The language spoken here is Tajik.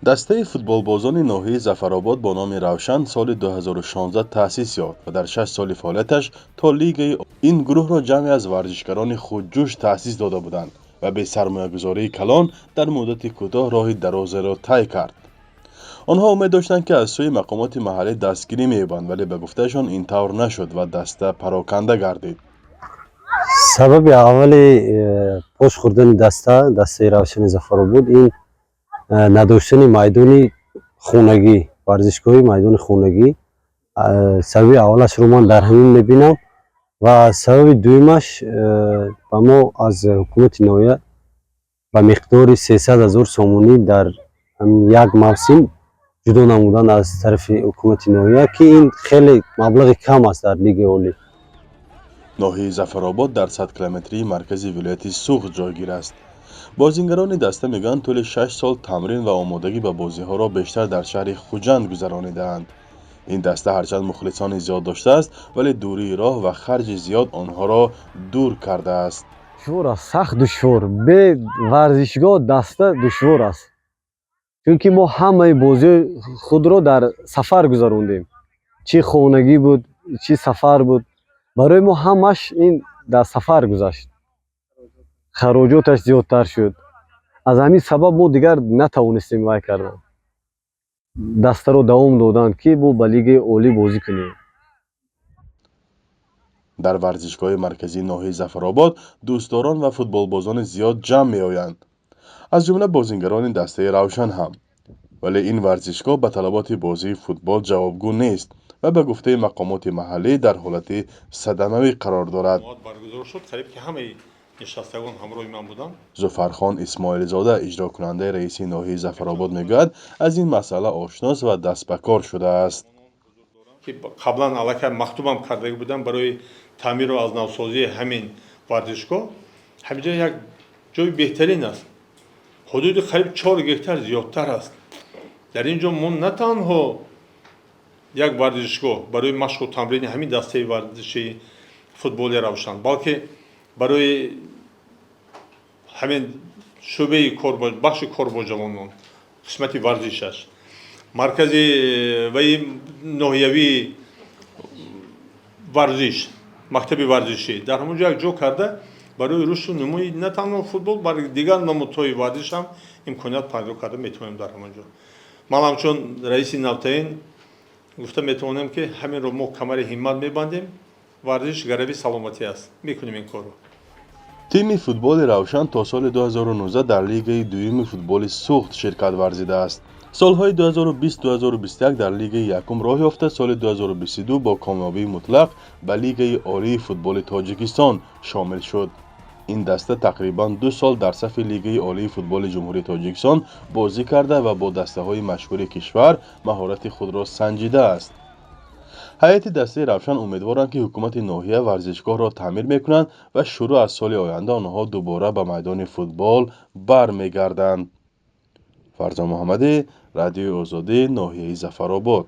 Дастаи футболбозони ноҳияи Зафаробод бо номи «Равшан» соли 2016 таъсис ёфт ва дар 6 соли фаъолияташ то лигаи ин гурӯҳро ҷамъе аз варзишгарони худҷӯш таъсис дода буданд ва бе сармоягузории калон дар муддати кӯтоҳ роҳи дарозеро тай кард. Онҳо умед доштанд, ки аз сӯи мақомоти маҳаллӣ дастгирӣ меёбанд, вале, ба гуфтаашон, ин тавр нашуд ва даста пароканда гардид. Сабаби аввали пош хӯрдани дастаи «Равшани Зафаробод» ин надоштани майдони хонагӣ, варзишгоҳи майдони хонагӣ. Сабаби аввалашро ман дар ҳамин мебинам ва сабаби дуюмаш ба мо аз ҳукумати ноҳия ба миқдори 300 000 сомонӣ дар як мавсим ҷудо намудан аз тарафи ҳукумати ноҳия, ки ин хеле маблағи кам аст дар лигаи олӣ. Ноҳияи Зафаробод дар 100 километрии маркази вилояти Суғд ҷойгир аст. Бозингарони даста мегӯянд, тӯли 6 сол тамрин ва омодагӣ ба бозиҳоро бештар дар шаҳри Хуҷанд гузаронидаанд. Ин даста ҳарчанд мухлисони зиёд доштааст, вале дурии роҳ ва харҷи зиёд онҳоро дур кардааст. Душвор аст, сахт душвор. Бе варзишгоҳ даста душвор аст, чунки мо ҳамаи бозиҳои худро дар сафар гузарондем. Чӣ хонагӣ буд, чӣ сафар буд, барои мо ҳамаш ин дар сафар гузашт. Хароҷоташ зиёдтар шуд. Аз ҳамин сабаб мо дигар натавонистем вай кардан, дастаро давом додан, ки мо ба лигаи олӣ бозӣ кунем. Дар варзишгоҳи марказии ноҳияи Зафаробод дӯстдорон ва футболбозони зиёд ҷамъ меоянд, аз ҷумла бозингарони дастаи «Равшан» ҳам. Вале ин варзишгоҳ ба талаботи бозии футбол ҷавобгӯ нест ва, ба гуфтаи мақомоти маҳаллӣ, дар ҳолати садамавӣ қарор дорад. Баргузор шуд, қариб ки ҳамаи нишастагон ҳамроҳи ман буданд. Зуфархон Исмоилзода, иҷрокунандаи раиси ноҳияи Зафаробод, мегӯяд, аз ин масъала ошност ва даст ба кор шудааст. Ки қаблан аллакай мактубам карда будам барои таъмиру аз навсозии ҳамин варзишгоҳ. Ҳаминҷо як ҷои беҳтарин аст, ҳудуди қариб 4 гектар зиёдтар аст. Дар ин ҷо мо на танҳо як варзишгоҳ барои машқу тамрини ҳамин дастаи варзишии футболи «Равшан», балки барои ҳамин шӯъбаи бахши кор бо ҷавонон, қисмати варзишаш, маркази ваи ноҳиявии варзиш, мактаби варзишӣ дар ҳамон ҷо як ҷо карда, барои рушду нумӯи на танҳо футбол, балки дигар намудҳои варзиш ҳам имконият пайдо карда метавонем. Дар ҳамон ҷо ман ҳамчун раиси навтаин гуфта метавонем, ки ҳаминро мо камари ҳиммат мебандем. Варзиш гарави саломатӣ аст, мекунем ин корро. Тими футболи «Равшан» то соли 2019 дар лигаи дуюми футболи Суғд ширкат варзидааст. Солҳои 2020-2021 дар лигаи якум роҳ ёфта, соли 2022 бо комёбии мутлақ ба лигаи олии футболи Тоҷикистон шомил шуд. Ин даста тақрибан 2 сол дар сафи лигаи олии футболи Ҷумҳурии Тоҷикистон бозӣ карда ва бо дастаҳои машҳури кишвар маҳорати худро санҷидааст. Ҳайати дастаи «Равшан» умедворанд, ки ҳукумати ноҳия варзишгоҳро таъмир мекунанд ва шурӯъ аз соли оянда онҳо дубора ба майдони футбол бармегарданд. Фарзон Муҳаммадӣ, Радиои Озодӣ, ноҳияи Зафаробод.